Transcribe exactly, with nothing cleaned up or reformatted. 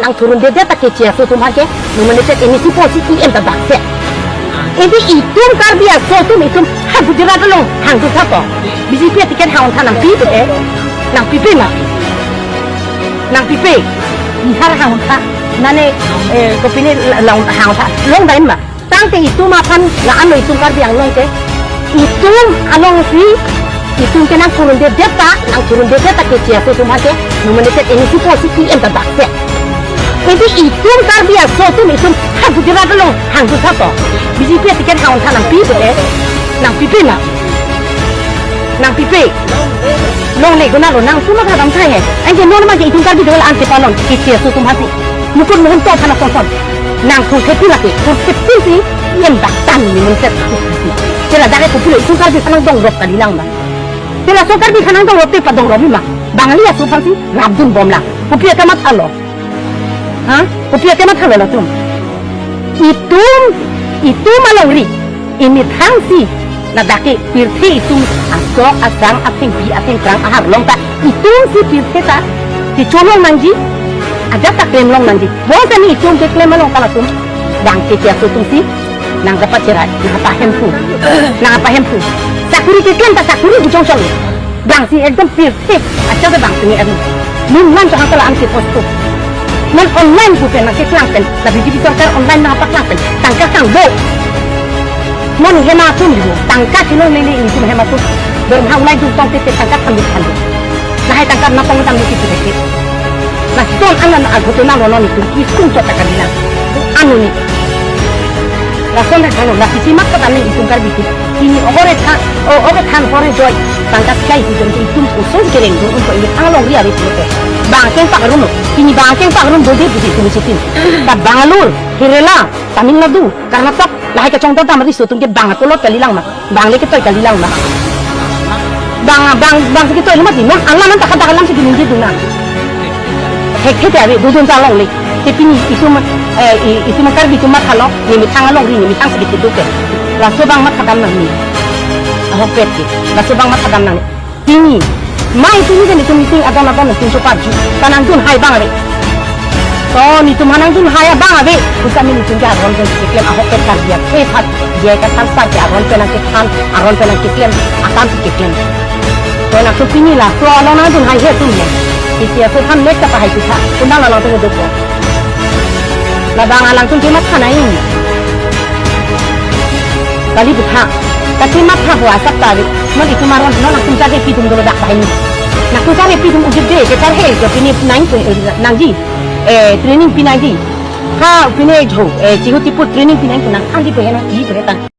Nangthurundedet ta Keche aso atum aphan ke nominated M A C post si E M ta dak se. Edi itum Karbi aso atum itum ha Gujarat along hangdun tha to. B J P aticket hang-un tha nangpipe, nangpipe ma. Nangpipe. Bihar hang-un tha. Mane, eh, kopine la-, la-, hang-un tha. Longdam ma. Tangte itum aphan la-an lo itum Karbi Anglong ke. Itum alongsi, itum ke nangthurundedet ta, nangthurundedet ta Keche aso atum aphan ke nominated M A C post si E M ta dak se. Edi itum Karbi aso atum itum ha Gujarat along hangdun tha to. B J P aticket hang-un tha nangpipe, nangpipe ma. Nangpipe. Longle konatlo nangtum mathadam thai he. Anke non abang ke itum Karbi do la-an ke panon. Keche aso atum aphansi. Mukut muhun tong aphan asonson. Nangthurthepi lake. Thurthepisi E M dak tang ni munset. Te ladak ke kopilo itum Karbi aphan nangdongrop kalilang ma. Te laso Karbi aphan nangdongrop te padongrop ma. Bangali aso aphansi rapdun bomlang. Kopi akamatha lo. Ha? Kopi akamatha lo latum. Itum, itum alongri. Imethangsi, ladak ke pirthe itum asok asang athengpi athengphrang aharlong ta itumsi pirthe ta kecholong nangji, ajat ta klemlong nangji. Bonsitame itum keklem along ta latum bang Keche aso atumsi nangkapachera, nangkapahemphu, nangkapahemphu. Sakuri keklem ta sakuri bujong cholo. Bangsi ekdom pirthe, acha ke bangsi ni anu. Nunnan to hangkala an ke post to. Non online pu pen nangkeklang pen, la B J P sorkar online nangpaklang pen, tangka kangbo. Non hem atum di, tangka kilo lele itum hem atum. Dorma online tum tong tete tangka kami kami. Lahai tangka na pong tam ni kitu tete. Na ton anan agoto na non itum iskun to takadina. Anu ni. Lason dak kano, la sisi mak kata ni itum Karbi itum. Pini ohore than, o, ohore than hore joy. Tangka kai itum itum usun kereng dun untuk ini tang longri ari pulote. Bang keng pak rum lo. Pini bang keng pak rum bodi bodi itum sitin. Ta Bangalore, Kerala, Tamil Nadu, Karnataka, lahai kachongdam riso atum ke bang akolot kalilang ma. Bang le ketoi kalilang ma. Bang, bang, bang si ketoi lo mati non, alam an tak ada alam si dunji duna. Hek hek ya, dodun ta longle. Te pini itum, eh, i-, itum Karbi itum mathalo, nemethang alongri, nemethang si kedo ke. Laso bang mathadam nangji. Ahokpet ke. Laso bang mathadam nangji. Pini. Mai pini kan itum meeting adon adon itum chopar ju. Ta nangdunhai bang ave. To netum aphan nangdunhai abang ave. Pusitame netum ke aron pen keklem ahokpet Karbi akhei aphan. Dia ke than sar ke aron pen nangkethan, aron pen nangkeklem, akam si keklem. To nangtum pini laso along nangdunhai he atum ya. Keche aso aphan mek ta pahai pitha. Kundang along atum dukko. Labang alangtum kematha nai. Kali pitha. Kachematha bo asap ta ave. Non itum aron non nangtum charhepi atum dolo dak pahai ni. Nangtum charhepi atum ujit de ke charhe ke pini nang, eh, nangji. Eh, training pi nangji. Ha, pini jo, eh, chihu tipu training pi nang nang andi pehe nang i pehe tang.